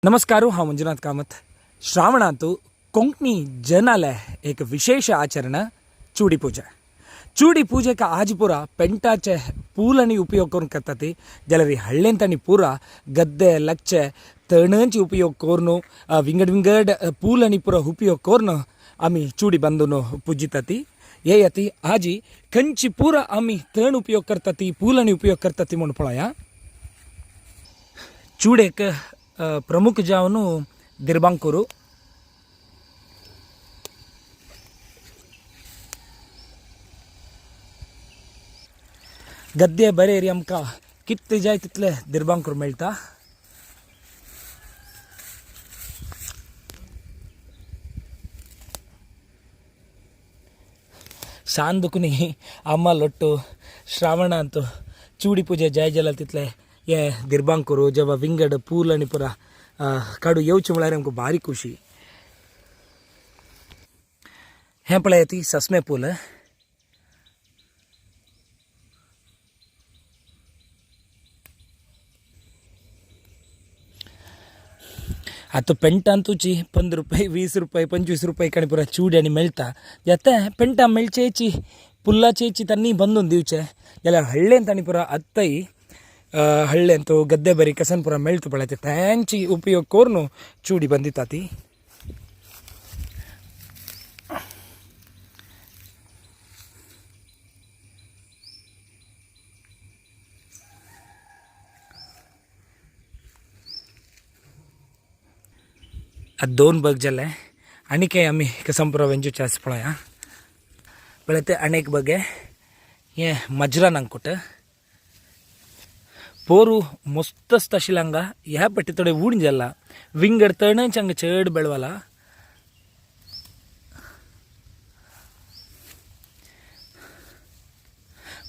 नमस्कार, हांव मंजुनाथ कामत. श्रावणांत कोंकणी जनाले एक विशेष आचरण चुडी पूजा. चुडी पूजेक आज पुरा पेंटाचे पूल उपयोग करून करतात, जाल्यार हळ्ळेंत आनी पुरा गद्दे लक्चे तणांचे उपयोग करून विंगड विंगड पूल आनी पुरा उपयोग करून आमी चुडी बांदून पुजितात. हे ती आजी खंयची पुरा आमी तण उपयोग करतात ती पूल आनी उपयोग करतात ती म्हूण पळया. चुडेक प्रमुख जावन दिर्बांकूर गद्दे बरेरी आमकां कितले जाय तितले दिर्बांकूर मेळटा. सान दुखनी आम्मा लोट्टू श्रावणांत चूडी पूजे जाय जाल्यार तितले हे दिर्बांकूर जेवा विंगड पूल आनी पुरा काडू येवचें म्हळ्यार आमकां भारी खुशी. हें पळय ती सस्मे पूल. आतां पेंटांतूची 15 रुपये 20 रुपये 25 रुपये कणी पुरा चूड आनी मेळटा. आतां पेंटां मेळचेची पुल्लाचेची तांणी बंदून दिवचे जाल्यार हळ्ळेंत आनी पुरा आत्ताय हळ्ळेंत गद्दे बरी कसन पुरा मेळटा पळय तांची उपयोग करून चुडी बंदिता ती. आतां दोन बग जाले आनी काय आमी कसमपुरा वेंचू चास पळया. पळय ते अनेक बगे हे मजरा नांकुट पोरू मस्त आशिल्ले हांगा ह्या पट्टी थोडे ऊण जाला विंगड तणच हांगा चड बेळवाला.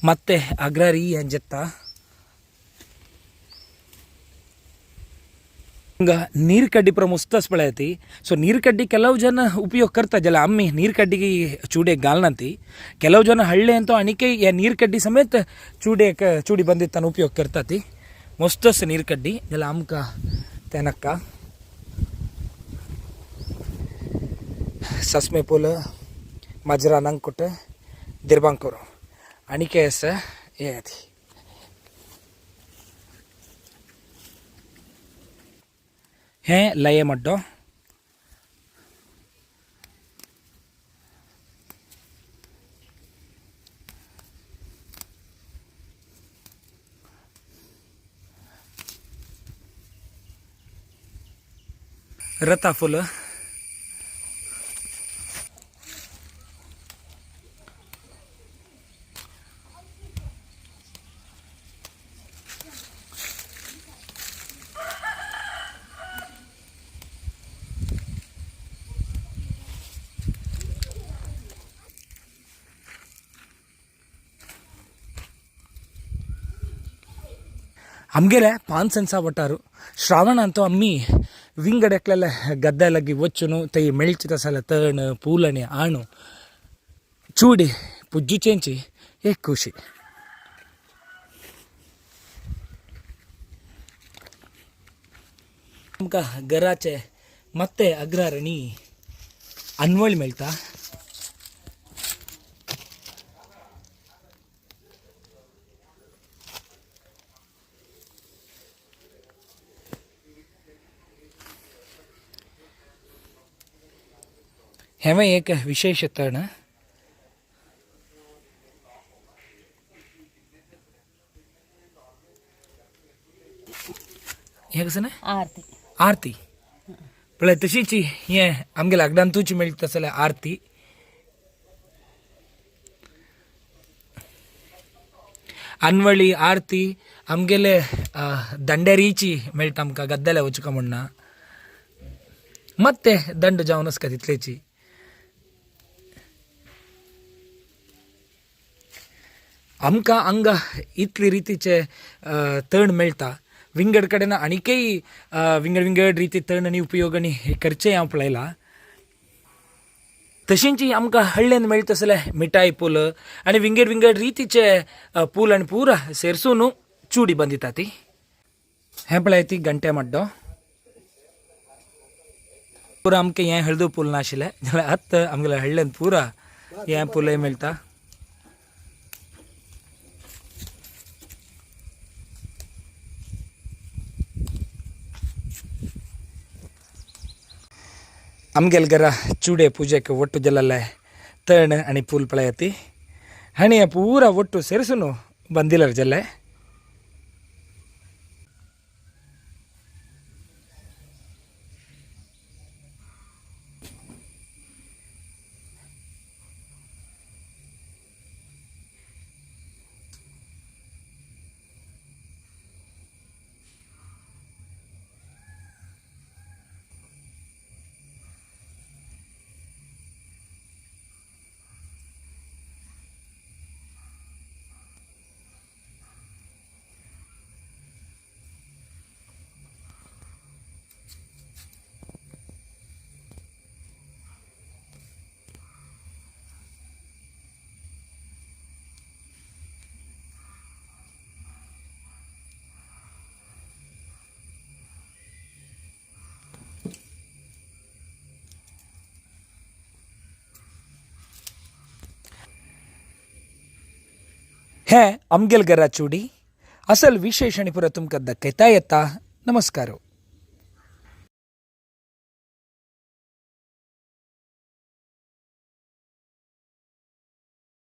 ಮತ್ತೆ ಅಗ್ರಾರಿ ಜೆತ್ತ ಹಿಂಗ ನೀರು ಕಡ್ಡಿ ಪೂರ ಮಸ್ತ್ ಬೆಳೆಯತಿ. ಸೊ ನೀರು ಕಡ್ಡಿ ಕೆಲವು ಜನ ಉಪಯೋಗ करता जाल्यार आमी ನೀರು ಕಡ್ಡಿಗೆ ಚೂಡೆ ಗಾಲ್ನಂತಿ. ಕೆಲವು ಜನ ಹಳ್ಳಿ ಅಂತೂ ಅಣಿಕೆ ನೀರು ಕಡ್ಡಿ ಸಮೇತ ಚೂಡೆ ಚೂಡಿ ಬಂದಿತ್ತಾನ ಉಪಯೋಗ करताती. ಮಸ್ತಸ್ ನೀರು ಕಡ್ಡಿ जाल्यार आमकां तेनक्का ಸಸ್ಮೆ ಪೂಲ್ ಮಜ್ರಾ ನಂಕುಟ್ ದಿರ್ಬಾಂಕೂರು ಅಣಿಕೆ ಆसा हे ती. हें लये मड्डो. रता फुलं. आमगेले पांच सेन्सा वटार श्रावण अंतू आमी विंगड एकलेले गद्दे लागी वचून थंय मेळचे तशें जाल्यार तण पूल आनी आणू चूडी पुज्जुचेंची एक खुशी. आमकां घराचे ಮತ್ತೆ अग्रारणी अनवळ मेळटा. हेंवूय एक विशेष तण. हें कसं आरती. आरती पळय तशीच हें आमगे लागडांतूच मेळटा जाल्यार आरती. अनवळी आरती आमगेले ದಂಡೇरीची मेळटा आमकां गद्देले वचूंक म्हणना ಮತ್ತೆ ದಂಡು जावन आसता तितलेची. आमकां हांगा इतले रितीचे तण मेळटा विंगड कडेन आनीकय विंगड विंगड रिती तण आनी उपयोग आनी करचें हांव पळयलां. तशींच आमकां हळ्ळेन मेळटा जाल्यार मिठाय पूल आनी विंगड विंगड रितीचे पूल आनी पुरा सेरसून चुडी बांदिता ती. हें पळय ती घंटे मड्डो. पुरा आमकां हें हळदू पूल नाशिल्लें जाल्यार आतां आमगेल्या हळ्ळेन पुरा हें पुलय मेळटा. आमगेले घरा चुडे पुजेक ಒಟ್ಟು ಜಲಲೆ ತಣ आनी पूल पळयाती आनी हें पुरा ಒಟ್ಟು सेरसून ಬಂದಿಲ್ಲर ಜಲ್ಲೆ. हे आमगेल घरा चुडी असल विशेष आनी पुरा तुमकां दाखयता येता. नमस्कार.